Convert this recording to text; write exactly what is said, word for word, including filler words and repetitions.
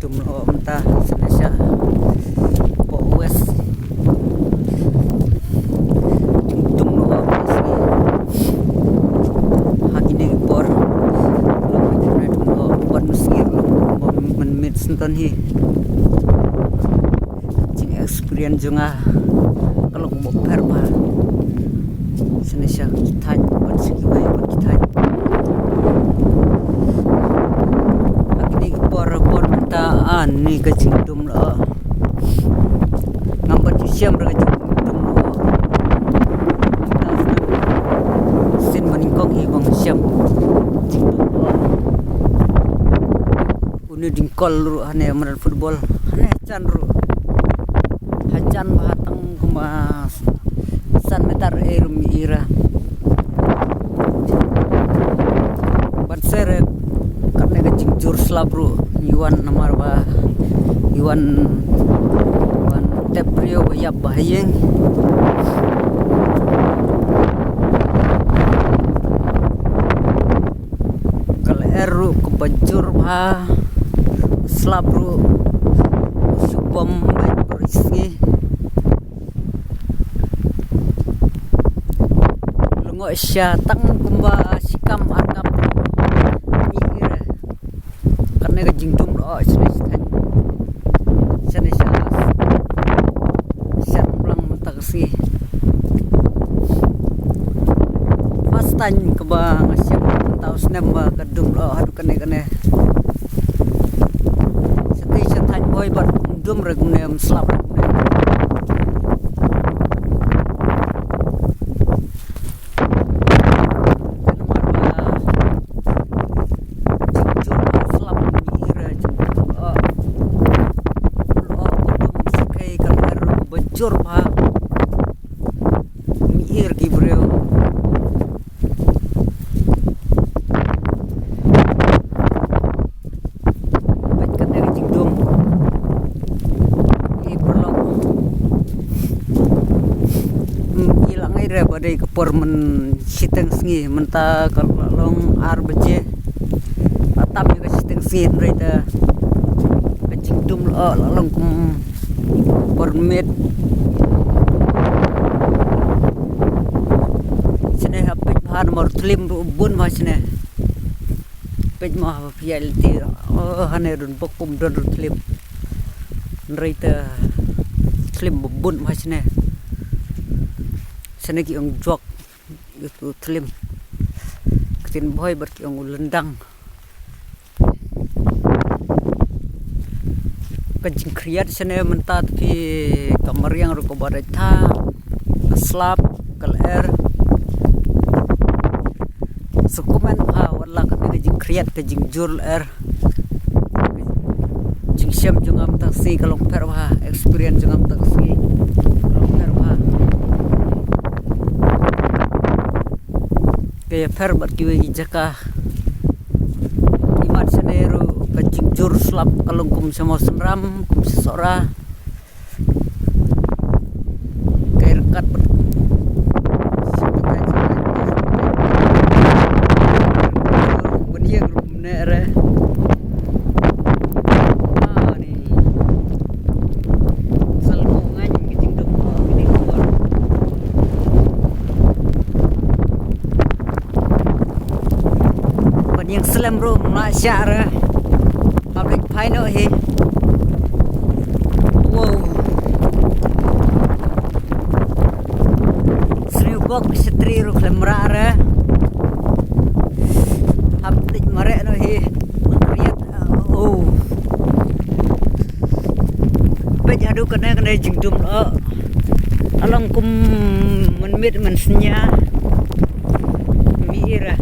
Tum lo mynta sha Poh West. Tum lo ha kine ki por. Tum lo ban sngir lo mynmiet synton hi. Jing experience jong nga ka long ba pher bha. Sha ki thaiñ bad sha kiwei pat ki thaiñ. Ha kine ki por por mynta ani ka jingdum lo. Ngam pat ju shem re ka jingdum lo. Sien ma nyngkong hi ba nga shem jingdum lo. Une u jingkol ruh hane madan football. Hane hajan ruh. Hajan ba ha tang kumba san meter ei ruh ym i re. Ban sher katne ka jingjur slap ruh ngi wan namar ba ngi wan, wan tep briew ba ïap ba ha ïing. Ka lyer ruh kaba jur bha, slap ruh shu bom bad ruh sngi. Lyngngoh sha tang kumba shi kam ar kam. Katne ka jingdum lo shane sha thaiñ. Shane sha sha Blang mynta ka sngi. First time kaba nga shem mynta u snem ba ka dum lo haduh kane kane. Shatei sha thaiñ bhoi bad dum re kumne, ym slap re kumne. Namar ba jur slap ym i re jur. Lo ka dum sha kei ka lyer ba jur bha. Ym i re ki briew. Peit katne ka jingdum. Ki paralok. Hmm, i la ngai re ba dei ka por mynshiteng sngi, mynta ka la long ar baje. La tam ïa ka shiteng sngi hynrei te ka jingdum la, la long kum por miet. Shane ha peit bha namar thlim ruh bun bha shane. Peit mo haba phi ïaid lynti, oh, hane don bok pum don ruh thlim. Hynrei te thlim ba bun bha shane. Shane ki ong jok, ïa utu thlim. Ktien bhoi bad ki ong u lyndang. Ka jingkhriat shane mynta te phi, ka mariang ruh kaba dei tha, ka slap, ka lyer. Sa kumne bha wat la katne ka jingkhriat, ka jingjur lyer. Jingshem jong nga mynta ka sngi ka long pher bha, experience jong nga mynta ka sngi ka long pher bha. Ka ïapher bad kiwei ki jaka. Imat shane ruh ka jingjur slap ka long kum sha Mawsynram, kum sha Sohra. Ka ïa ryngkat bad ban ïeng ruh mynne re. Ah, ni. Sal ko ngan ki jingdum ko ki ding ko. Ban ïeng slem ruh mla shah re. Hap leit phai noh hi. Wow. Sniewbok shatri ruh khlem rah re. Hap leit mareh noh hi. Riat. Oh. Peit haduh kane kane jingdum lo. Along kum mynmiet mynsngi. Mi ira.